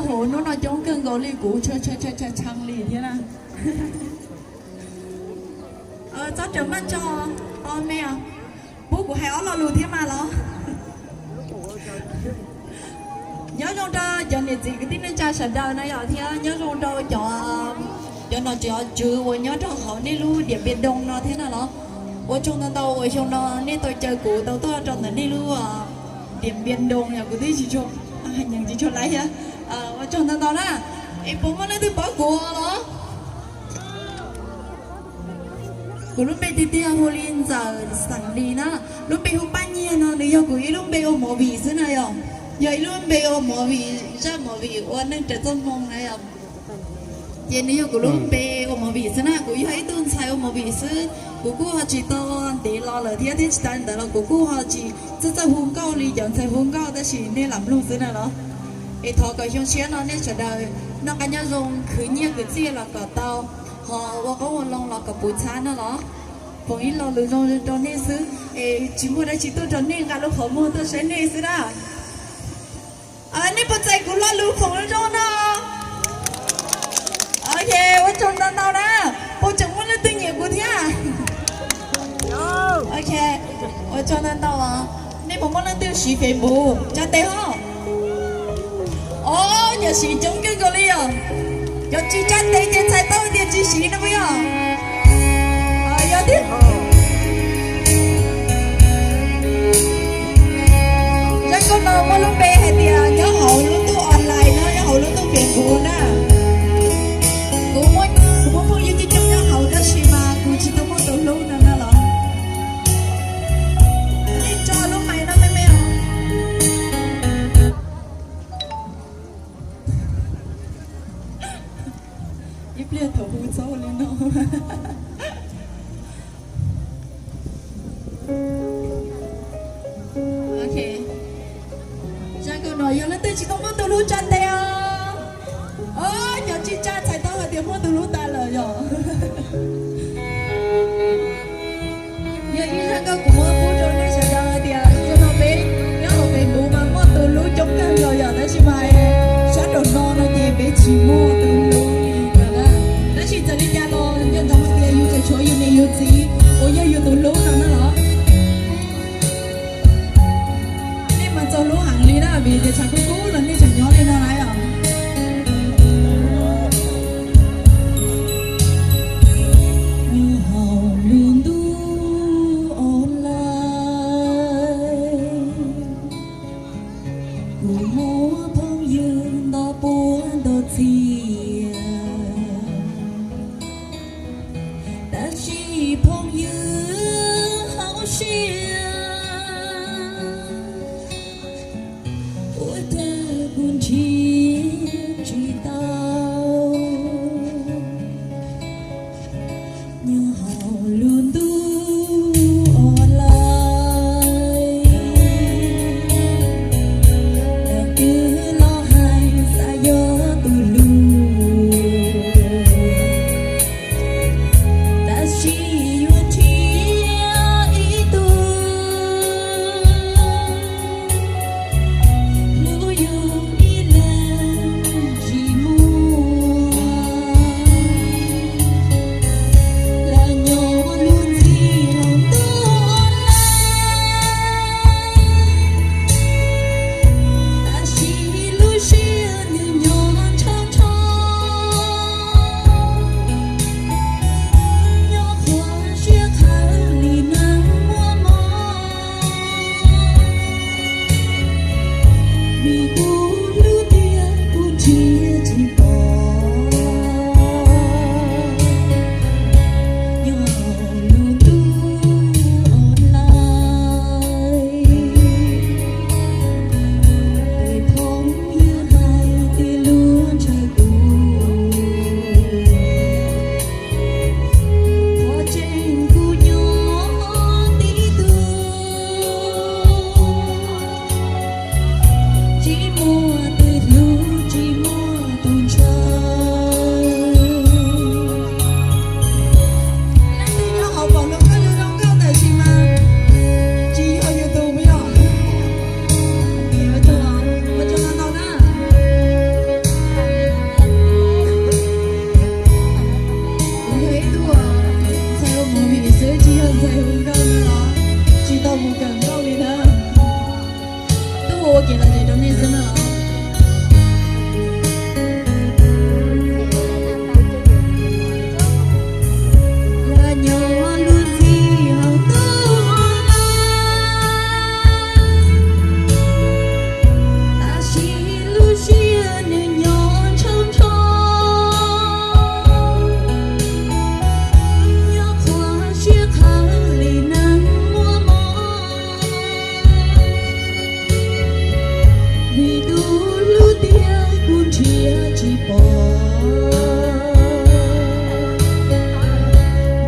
Hauv hnub no coob kawg nkaus li, kuv tshee li thiab na. Txhob rawm maj tso, o me, pub kuv hais ob lo lus thiab mas los. Nyob zoo rau cov niam txiv kwv tij neej tsa sawv daws na yom, thiab nyob zoo rau cov, cov nom cov tswv uas nyob rau hauv nej lub Diam Npias Doo no thiab na los. Ua tsaug ntau ntau uas xyoo no nej tau caw kuv tau tuaj rau ntawm nej lub Diam Npias Doo, yog kuv twb tsis tshua, nyeem tsis tshua laiv thiab. Ua tsaug ntau ntau na. Es puas muaj leej twg paub kuv los? Kuv lub npe tiag tiag hu li Ntxawm Xeem Lis na. Lub npe hu Paj Nyiag no nws yog kuv ib lub npe ua movie xwb na yom. Yog ib lub npe ua movie, zaj movie ua neeg raws txoj hmoo na yom. Ces nws yog kuv lub npe ua movie xwb na, kuv yog ib tug ntxhais ua movie xwb. Kuv kuj ho tsis tau ntev los lawm thiab, thiab tsis tas li ntawd los kuv kuj ho tsis txawj txawj hu nkauj li cov ntxhais hu nkauj, tab sis nej lam mloog xwb na los. Es thov kom xyoo tshiab no nej sawv daws noj qab nyob zoo, khwv nyiaj khwv txiaj los kom tau, ho ua qoob ua loo los kom puv txhab na los. Foom ib lo lus zoo rau nej xwb, es tsis muaj dab tsi tuaj rau nej, nqa lub qhov muag tuaj saib nej xwb na. Nej puas txais kuv lo lus foom zoo no? Ok, ua tsaug ntau ntau na. Puas tseem muaj leej twg nyiam kuv thiab? Ok, ua tsaug ntau ntau. Nej puas muaj leej twg siv Facebook tsa tes ho? O, cov siv coob kawg nkaus li os. Cov tsis tsa tes ces txhais tau tias tsis siv no puas yog? Yog thiab. Zaj nkauj no muaj lub npe hais tias nyob hauv lub ntuj online no, nyob hauv lub ntuj Facebook na. Kuv muaj, kuv muaj phooj ywg coob coob nyob hauv tab sis mas kuv tsis tau muaj tus hlub no na los. Nej tso lub mais no me me os. Ib pliag thaum hu txhob ua li no. Ok, zaj nkauj no yog leej twg tsis tau muaj tus hlub tsa tes os. O, cov tsis tsa txhais tau hais tias muaj tus hlub tas lawm yom. Yog ib zaj nkauj kuv muab pub rau nej sawv daws hais tias zaum no peb nyob hauv Facebook mas muaj tus hlub coob kawg nkaus yom, tab sis mas sab nraum no no ces peb tsis muaj tus hlub li ntawd na. Tab sis txawm li cas los nco ntsoov hais tias yus tseem tshuav yus niam yus txiv uas yog yus tus hlub no na los. Nej mas txaus hlub heev li na, vim tias tshav kub kub los nej tseem nyob li no na yom.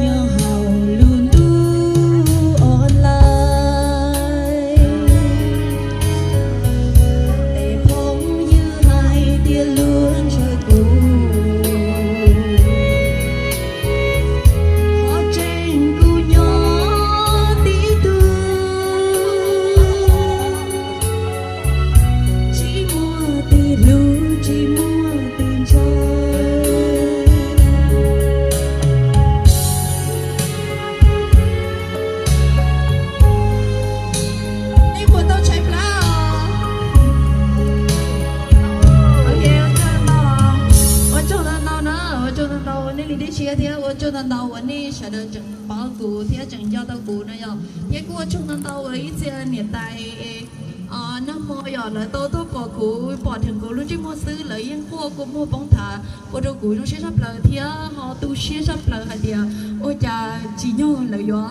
Nyob hauv lub ntuj online, es phooj ywg hais tias luag ntshaw kuv, qhov tseeb kuv nyob tib tug. Tsis muaj tus hlub, tsis muaj tus ntshaw. Nej puas tau tshaib plab os? Ok, ua tsaug ntau, ua tsaug ntau ntau na, ua tsaug ntau ntau nej li dej siab thiab ua tsaug ntau ntau uas nej sawv daws tseem paub kuv thiab tseem nco tau kuv no yom. Thiab kuj ua tsaug ntau ntau uas ib txhia niam tais nag hmo yom, lawv tau tuaj pom kuv, pom dheev kuv lub ntsej muag xwb lawv yeej quaj kua muag poob thav ua rau kuv zoo siab tshaj plaws thiab ho tu siab tshaj plaws hais tias ua cas tsim nyog lawv yuav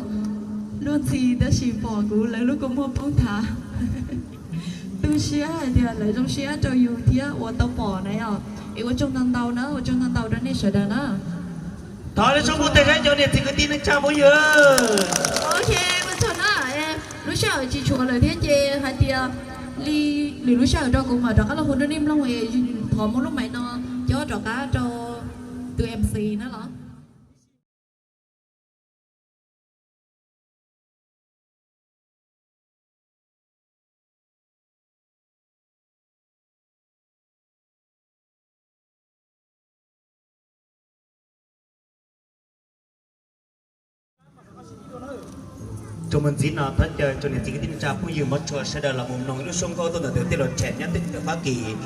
luag ntxhi tab sis pom kuv lawv lub kua muag poob thav. Tu siab hais tias lawv zoo siab rau yus thiab uas tau pom na yom. Es ua tsaug ntau ntau na, ua tsaug ntau ntau rau nej sawv daws na. Thov lub suab npuj teg saib cov niam txiv kwv tij neej tsa phooj ywg. Ok, ua tsaug na. Lub sij hawm tsis tshuav lawm thiab ces hais tias li lwm lub sij hawm rau kuv mam rov qab los hu rau nej mloog es thov muab lub maiv no cob rov qab rau tus M C na los. Txuas mus ntxiv no thov caw tsoom niam txiv kwv tij neej tsa phooj ywg mov tshua sawv daws los mus mloog ib lub suab nkauj tuaj ntawm tus tij laug Tshem nyob teb chaws Fab Kis.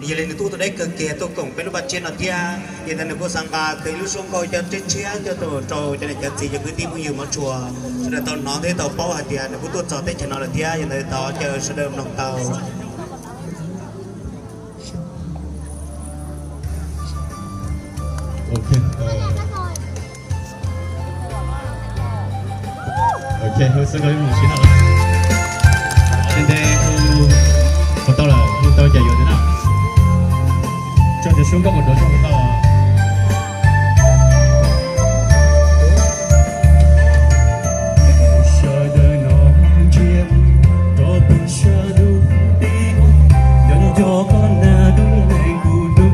Yog li nws tuaj ua tau deb kawg kiag tuaj koom peb lub vaj tshiab no thiab. Yog ntawd nws kuj xav nqa kiag ib lub suab nkauj coj tshiab tshiab coj tuaj rau cov niam cov txiv cov kwv tij phooj ywg mov tshua sawv daws tau hnov thiab tau paub hais tias nws kuj tuaj txog teb chaws no lawm thiab. Yog ntawd thov caw sawv daws mloog tau. Ok, hu xwb koj ib mus sib no. Ntev ntev hu puas tau lawm, hu tau ces yuav ntawd na. Tso cov suab nkauj puas tau, tso puas tau. Sawv daws no ntsia rau pem sab ntuj tib, nco nco koj nag dub neeg kuv dub.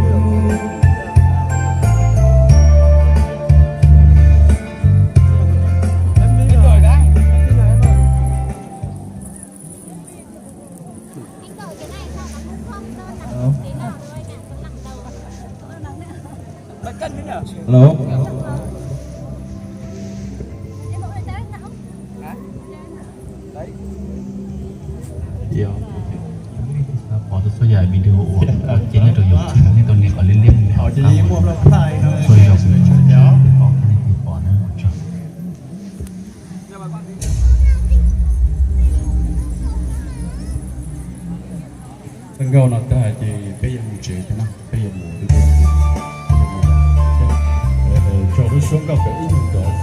Hello. Pov tau txhua yam video uas ua cev nyob rau YouTube, nej tau nias qhov liab liab no, txhua yam pov nej pom na. Nkauj no tag ces peb yuav mus tsev thiab na, peb yuav mus tso lub suab nkauj pem ib mus nrov.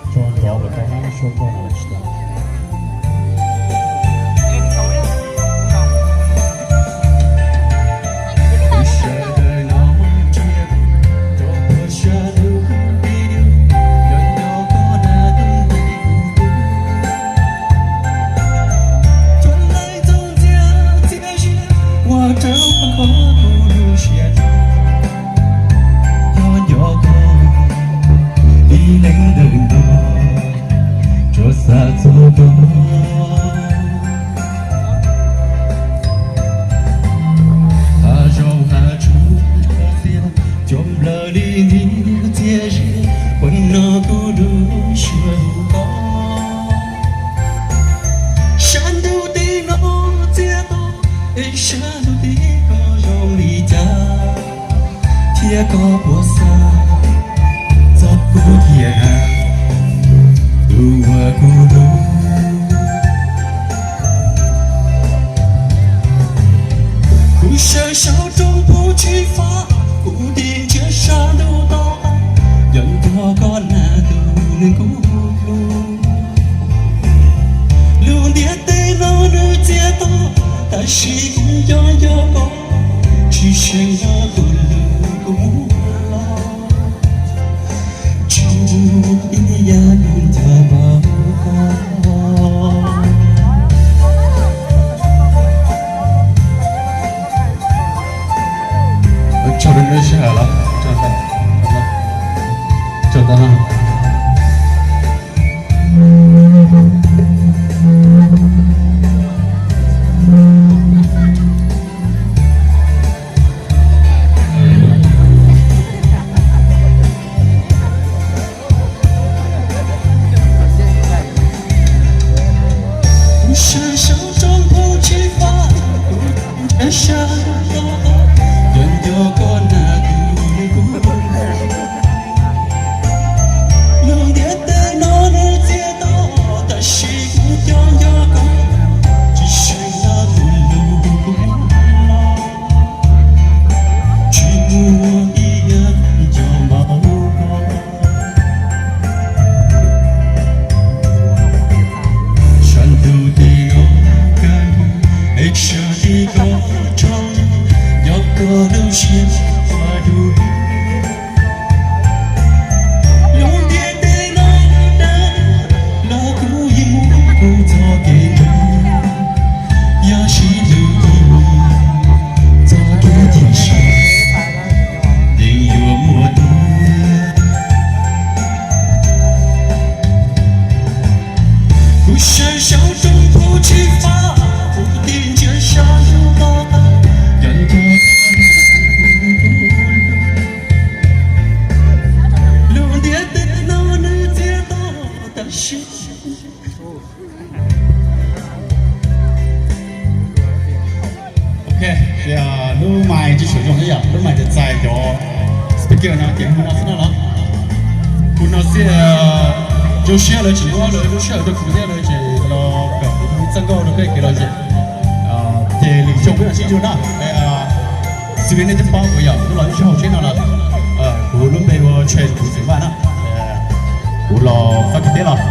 Tso nrov los tau na, lub suab nkauj no tsis tau. Ua rau koj kuv lub siab zoo, koj nco koj ib leeg ntawm no, tsuas xav txog koj. Hav zoov hav tsuag xiab, cov nplawg li ntiag txiag zeb, ua no kuv lub siab hlub koj. Sab ntuj tim no txiag to, es sab ntuj tim koj zoo li cas, thiab koj puas xav txog kuv thiab, tus uas kuv hlub. Kuv sawv saum roob puv tsis fav, kuv tig ntsia sab ntuj to, nco nco koj nag tus neeg kuv hlub. Tab sis kuv nco nco koj, tsis seem no tus lus kuv muab los, tsis muaj ib yam ncaws npaum koj. Tsaug rau nej sij hawm los, tsaug ntau. Kuv sawv saum roob hauv tsev faj, kuv nrhiav sab toj, yog nco koj na tus kuv. Lub ntiaj teb no nws txias to, tab sis kuv nco nco koj, tsis seem no tus lus kuv muab los, tsis muaj ib yam ncaws npaum koj. Sab ntuj tim no kaj ntug, es sab tim koj tsaug, nyob koj lub siab ua dua. Lub ntiaj teb no dag, los kuv yeej muab kuv txoj kev nrog, yog sib hlub ib mus, txoj kev cim siab yeej yuav muaj tuag. Kuv sawv saum roob hauv tsev faj, kuv tig ntsia sab ntuj to, yog nco lub ntiaj teb no nws txias to, tab sis Ok, lub mais tsis tshua zoo thiab yom, lub mais txais txais cov speaker no ces hu no xwb no los. Hu no xwb, zoo siab lawv tsis muab lawv lub sij hawm rau kuv thiab lawv tseem los kom kuv txoj nkauj rau peb kev lom zem. Ces lwm zaus peb mam sib ntsib na. Xws li nej twb paub kuv yom, kuv los ib zaug tsheb no lawm. Kuv lub npe hu ua Tshaj, kuv xeem Vaj na. Kuv los Fab Kis teb los.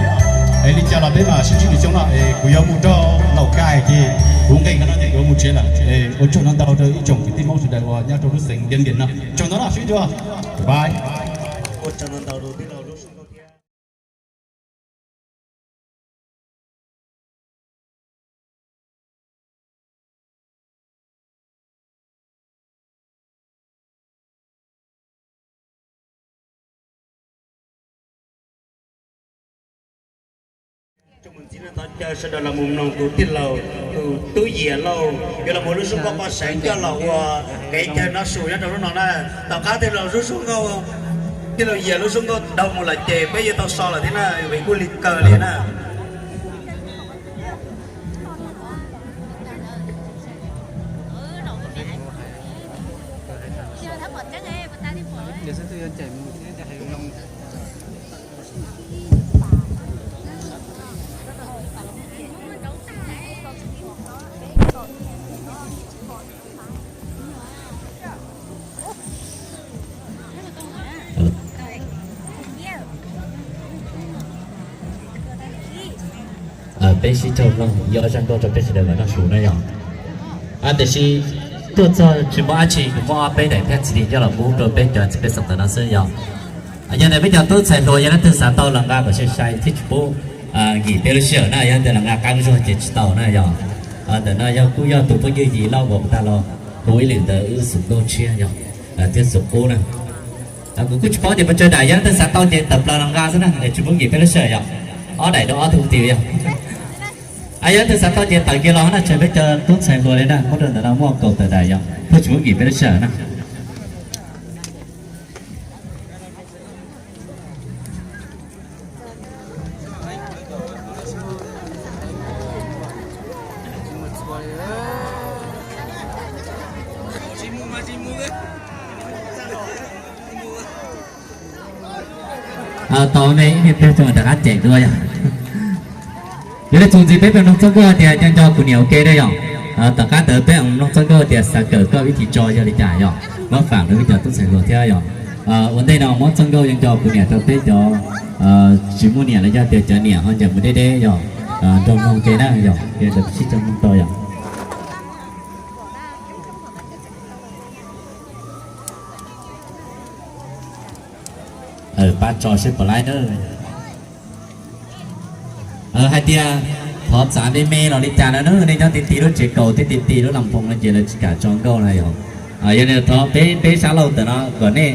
Es li cas los peb mam sib ntsib lwm xyoo no, es kuv yuav mus rau Laus Kais ces kuv nqis qhov no ces kuv yuav mus tsev lawm. Es ua tsaug ntau ntau rau ib tsoom kwv tij Hmoob sawv daws uas nyob rau lub xeev Vias Nkas no. Tsaug ntau na, sib ntsib dua. Bye. Ua tsaug ntau ntau rau tij laug lub suab nkauj thiab. Tsoom mus ntxiv no thov caw sawv daws los mus mloog tus tij laug, tus tub Yias Lauj yuav los mus lub suab nkauj poj sev coj los ua kev chaw noj su nyob rau hnub no na. Tom qab tij laug lub suab nkauj, tij laug Yias lub suab nkauj dhau mus lawm ces peb yuav tau so lawm thiab na, vim kuj li kaw li na. Peb sib cog mloog ib ob zaj nkauj rau peb sawv daws mam noj su na yog. Tiam sis tuaj txog tsis muaj dab tsi, kuv muab ob peb daim thaj txi ti coj los pub rau peb cov txiv pej xeem ntawm no xwb yog. Yog ntawm peb cov tub ntxhais hluas yog leej twg xav tau los nqa kom sai sai thiab tsis pub nkim peb lub sij hawm na, yog tias los nqa qab lub zog ces tsis tau na yog. Ntawm no yog kuj yog tus phooj ywg Yim Lauj uas puag ta los hu ib lwm ntawd wb xus nkauj tshiab yog, thiab xus qub na. Kuv kuj tsis paub tias puas tsawg daim, yog leej twg xav tau ces tawm plaws los nqa xwb na, tsis pub nkim peb lub sij hawm yom. Ob daim rau ob tug tis yog. Yog leej twg xav tau ces tawm kiag los na, tseg peb cov tub ntxhais hluas li na, muab rau ntawm no muaj kaum tawm daim yog, thiaj tsis pub nkim peb lub sij hawm na. Tau me ib niag peb tug rov qab ceem dua yog. Yog li txuas ntxiv peb mloog txoj nkauj tias nco nco kuv niam ua ke na yog. Tom qab ntawd peb mloog txoj nkauj tias xav kawm koj ib tis tso yog li cas yog, muab faam rau peb cov tub ntxhais hluas thiab yog. Ua ntej no muab txoj nkauj nco nco kuv niam rau peb cov tsis muaj niam los yog tias cov niam ho ncaim mus deb deb yog, nrog mloog ke na yog, sib cog mloog tau yog. Tso seb puas laib na. Hais tias thov txav me me los li cas no na, nej nyob ti ti lub tsev kaus thiab ti ti lub las phoos no ces lawv tsis kam tso nkauj na yom. Yog li thov peb peb sab laug ntawm no kom nej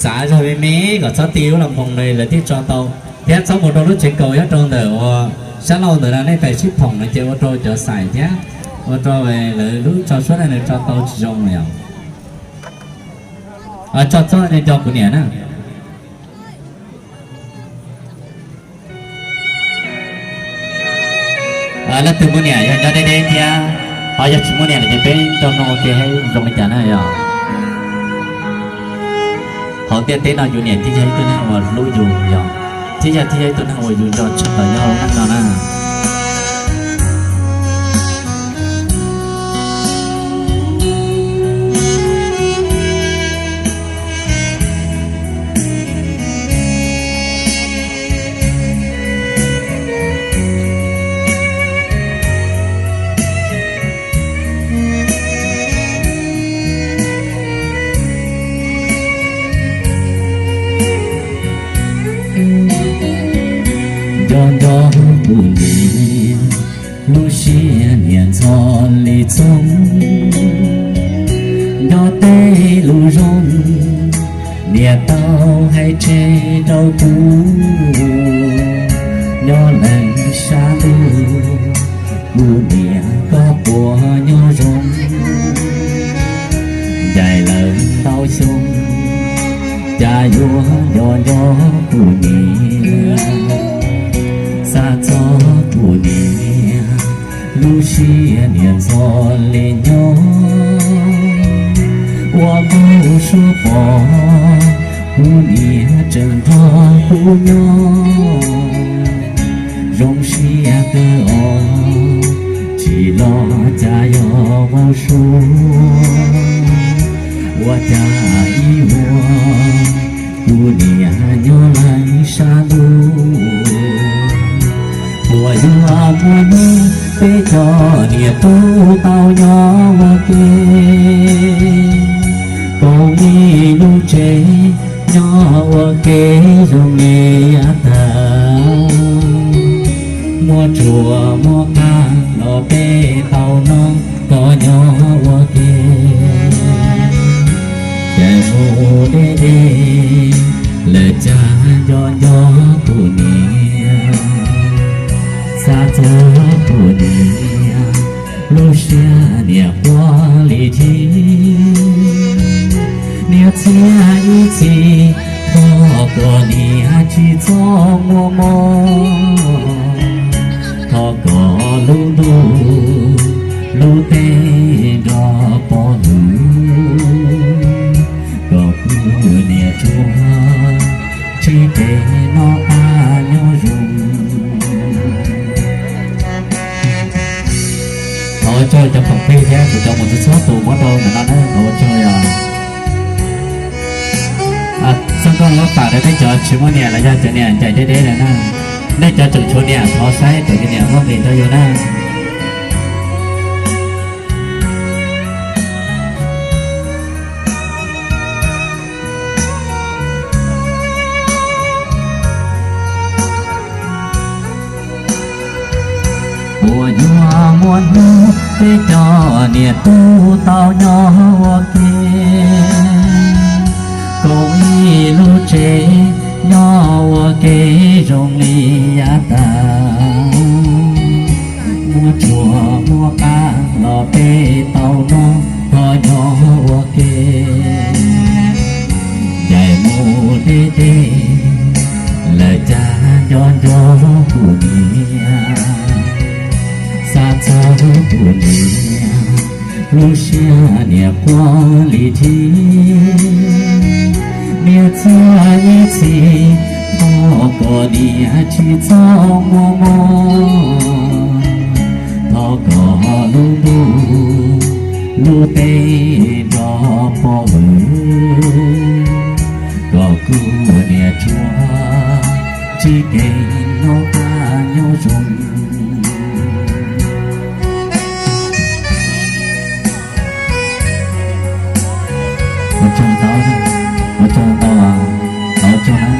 txav zog me me kom txhob ti lub las phoos no lawv thiaj tso tau, thiab txhob mus rau lub tsev kaus nyob rau ntawm uas sab laug ntawm no nej pais sib phoom no ces ua rau cov xais thiab ua rau lawv lub tso suab no nws tso tau tsis zoo na yom. Tso txhob nej nco kuv niam na. Leej twg muaj niam yog nyob deb deb thiab, ho yog tsis muaj niam lawm ces peb nrog mloog ua ke saib zoo li cas na yom. Hauv ntiaj teb no yus niam thiaj yog ib tug neeg uas hlub yus yom, thiab yog thiaj yog ib tug neeg uas yus nco tshaj plaws nyob hauv neej no na. Nco nco kuv niam, lub siab niam ntxhov li txhob, nco tej lus zoo niam tau hais tseg rau kuv. Nyob leej sab ntuj, kuv niam koj puas nyob zoo? Ncaim lawm ntau xyoo, cas yuav nco nco kuv niam, xav txog kuv niam, lub siab niam ntxhov li nyob. Ua npau suav pom kuv niam tseem nrog kuv nyob, zoo siab kawg os, tsis los cas yog npau suav. Ua cas ib vuag kuv niam nyob leej sab ntuj, puas yuav muaj hnub peb cov niam tub tau nyob ua ke, koom ib lub tsev nyob ua ke zoo li yav tag. Muaj tsuas muaj qab los peb tau noj kom nyob ua ke, ces mus deb deb lawm cas nco nco kuv niam, xav txog kuv niam, lub siab niam quaj li chim. Niam txiaj ib txhis, thov kom niam tsis txhob muaj mob, thov kom lub ntuj lub teb nrog pov hwm, kom kuv niam tsuas ntsib kev noj qab nyob zoo. Thov ua tsaug cov phooj ywg thiab kuv cov mus txhua txhua tus muab rau ntawm no na, thov ua tsaug yom. Txoj nkauj no muab pam rau nej cov tsis muaj niam los yog cov niam ncaim deb deb lawm na. Nej cov tseem tshuav niam thov saib kom yus niam muaj nqis rau yus na. Puas yuav muaj hnub peb cov niam tub tau nyob ua ke, koom ib lub tsev nyob ua ke zoo li yav tas. Muaj tsuas muaj qab los peb tau noj, thov nyob ua ke. Ncaim mus deb deb lawm cas nco nco kuv niam, xav txog kuv niam, lub siab niam quaj li chim. Niam txiaj ib txhis, thov kom niam tsis txhob muaj mob, thov kom lub ntuj lub teb nrog pov hwm, kom kuv niam tsuas ntsib kev noj qab nyob zoo. Ua tsaug ntau, ua tsaug ntau, ua tsaug na.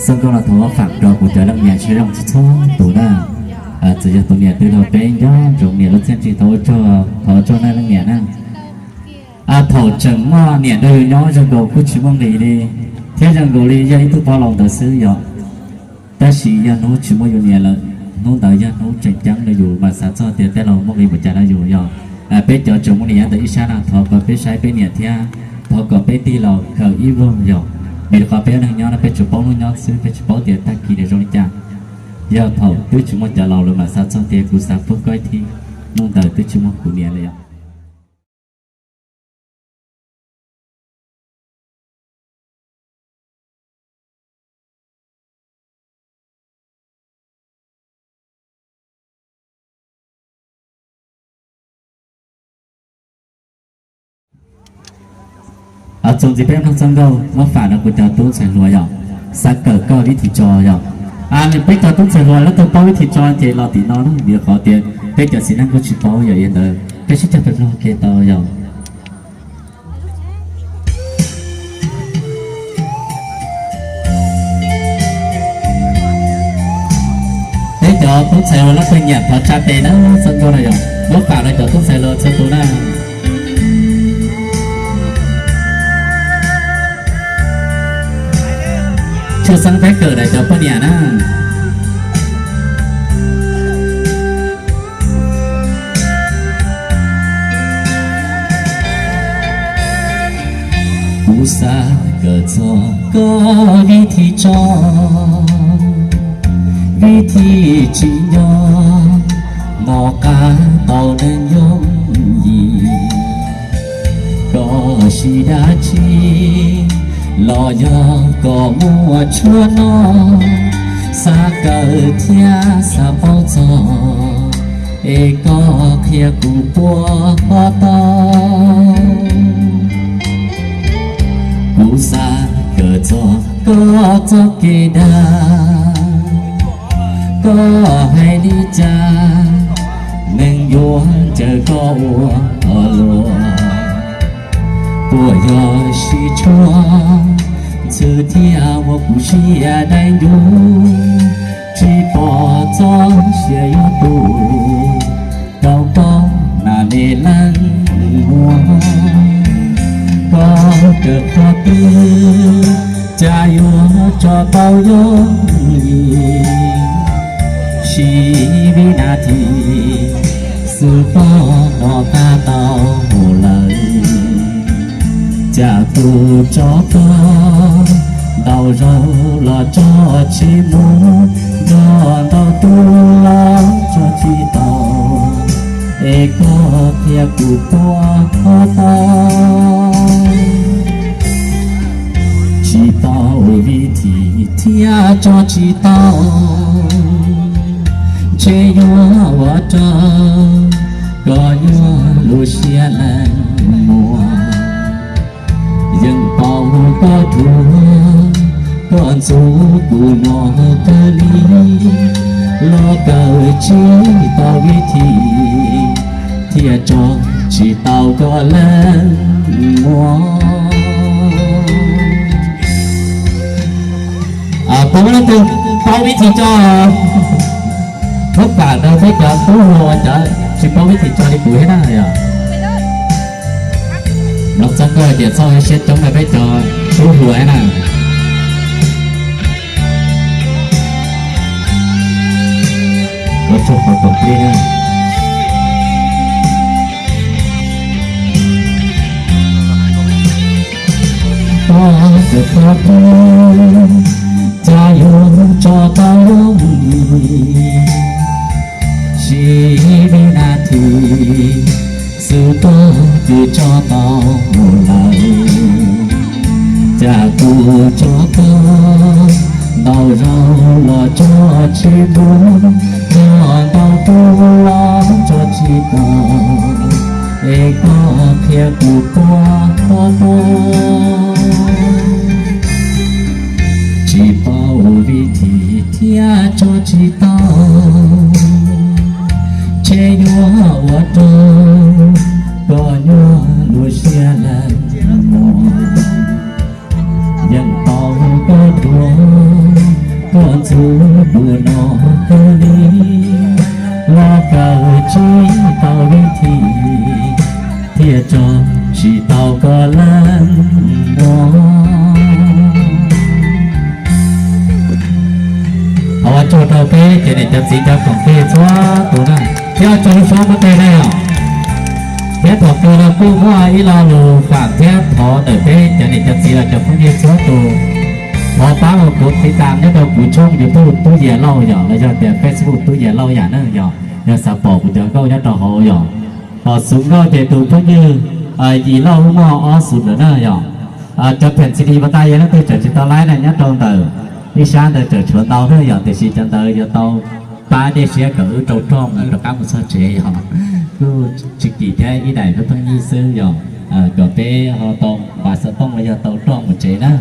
Txoj nkauj no thov muab faam rau kuv cov leej niam saib zoo txhua txhua tus na. Txawm yog tus niam twg los peb nco ntsoov niam lub txiaj ntsig, thov ua tsaug, thov ua tsaug nej leej niam na. Thaum tseem muaj niam nrog yus nyob zoo nkaus kuj tsis muaj nqis li, thiab zoo nkaus li yog ib tug pog laus ntawd xwb yom. Tab sis yog hnub tsis muaj yus niam lawm, hnub ntawd yog hnub tseem ceeb rau yus mas xav txog tias tej laus muaj nqis npaum cas rau yus yom. Peb cov tseem muaj niam nyob ntawm ib sab no thov kom peb saib peb niam thiab thov kom peb tig los khaws ib vuag yom. Vim rau qhov peb ua neeg nyob no peb tsuas paub hnub nyob xwb, peb tsis paub tias tag kis nws zoo li cas. Yog thaum twb tsis muaj cov laus lawm mas xav txog tias kuv xav puag koj ib thib, hnub ntawd twb tsis muaj kuv niam lawm yom. Txuas ntxiv peb mloog txoj nkauj muab faam rau kuv cov tub ntxhais hluas yom, xav kawm koj vib thim tso yom. Peb cov tub ntxhais hluas leej twg paub vib thim tso ces los tim no na, vim qhov tias peb cov txiv neej kuj tsis paub yom, yog ntawd peb sib cog peb mloog ke tau yom. Peb cov tub ntxhais hluas leej twg nyiam thov tsa tes na, txoj nkauj no yom, muab faam rau cov tub ntxhais hluas txhua tus na. Tshwj xeeb peb kawm ntawm cov poj niam na. Kuv xav kawm txog koj vib thim tso, vib thim tsim nyog noj qab tau neeg yooj yim. Koj siv dab tsi los yog koj muaj tshuaj no, xav kawm thiab xav paub txog, es koj qhia kuv puag tau. Kuv xav kawm txog koj txoj kev dag, koj hais li cas neeg yuav ncaws koj ua luaj. Puas yog siv tshuaj ntxhw thiaj muab kuv siab dai ncuv, tsis pom txoj sia yuav tu rau koj na me leej muam. Koj kawm qhov twg cas yuav tso tau yooj yim, siv vib nas this xwb pom noj qab tau mus lawm. Cas tus tsov koj ntau zaus los tso tsis mus, nrog ntau tus los tso tsis tau, es koj qhia kuv puag tau. Tsis tau vib thim thiab tso tsis tau, ntshe yuav ua rau koj nyuaj lub siab leej muam. Yeej paub koj dhuav, koj ntxub kuv no kawg li, los kawm tsis tau vib thim thiaj tso tsis tau koj leej muam. Puas muaj leej twg paub vib thim tso? Muab faam rau peb cov tub hluas cov tsis paub vib thim tso li kuv thiab na yom. Mloog txoj nkauj tias txhob siab coob rau peb cov tub hluas thiab na. Ua tsaug qhov koom plig na. Koj kawm qhov twg cas yuav tso tau yooj yim, siv vib nas this xwb tuaj twb tso tau mus lawm. Cas tus tsov koj ntau zaus los tso tsis mus, nrog ntau tus los tso tsis tau, es koj qhia kuv puag tau. Tsis paub vib thim thiab tso tsis tau, ntshe yuav ua rau koj nyuaj lub siab leej muam. Yeej paub koj dhuav, Tsis tau koj leej muab. Thov ua tsaug rau peb cov niam cov txiv cov koom tij txhua tus na, thiab ua tsaug lub suab muab teg na yom. Thiab thaum kawg no kuj muaj ib lo lus fam thiab thov ntawm peb cov niam cov txiv los cov phooj ywg txhua tus, thov pab ua kuv tiv tas nyob rau kuv tshooj YouTube Tub Yias Lauj yom, los yog tias Facebook Tub Yias Lauj yam na yom, yog xav pom kuv cov nkauj nyob rau hauv yom. Ho xub nkauj ces tus phooj ywg Yim Lauj muaj ob xub ntawm na yom. Cov pheem C D pas tas yog leej twg tseem tsis tau laib na nyob rau ntawm ib sab ntawd tseem tshuav ntau na yom, tiam sis cov ntawd yuav tau pab dej siab kom wb rau roj mus rov qab mus txog tsev yom. Kuj tsis kim thiab ib daim pheej pheej yig xwb yom, kom peb ho tau npaj xov tooj los yog tau roj mus tsev na.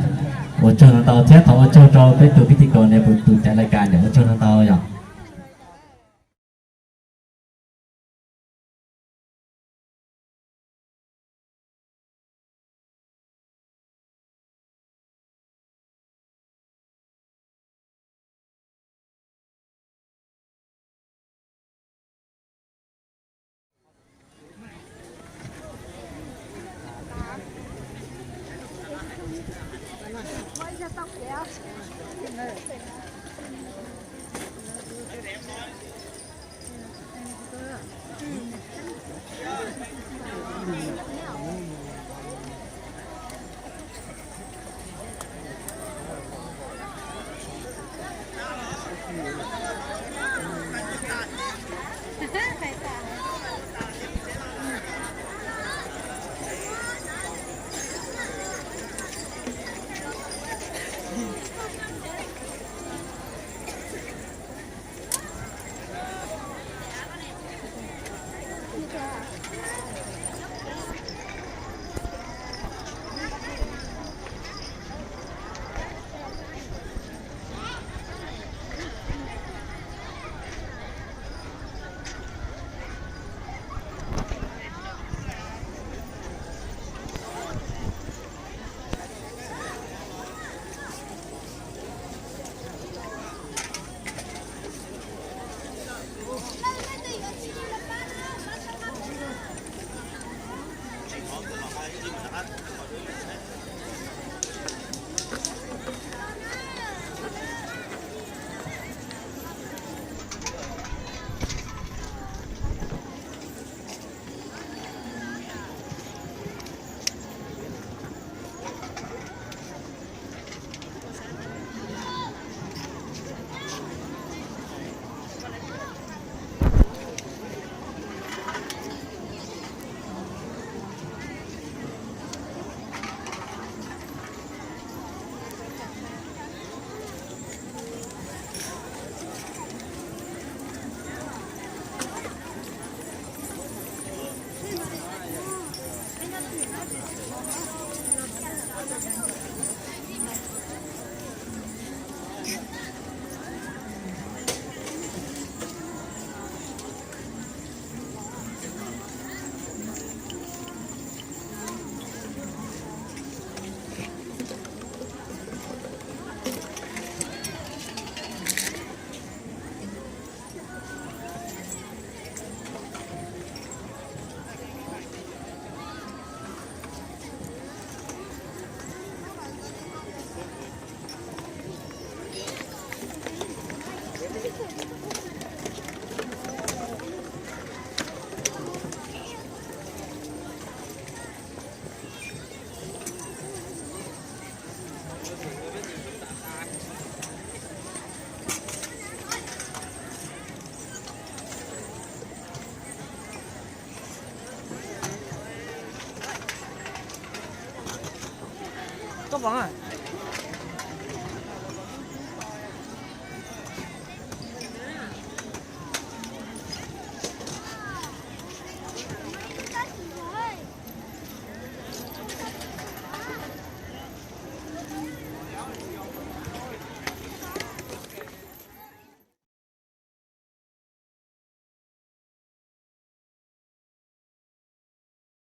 Ua tsaug ntau ntau thiab thov ua tsaug rau peb tus pib ti kaus niam tus caiv lais kas yom, ua tsaug ntau ntau yom. Koj pom,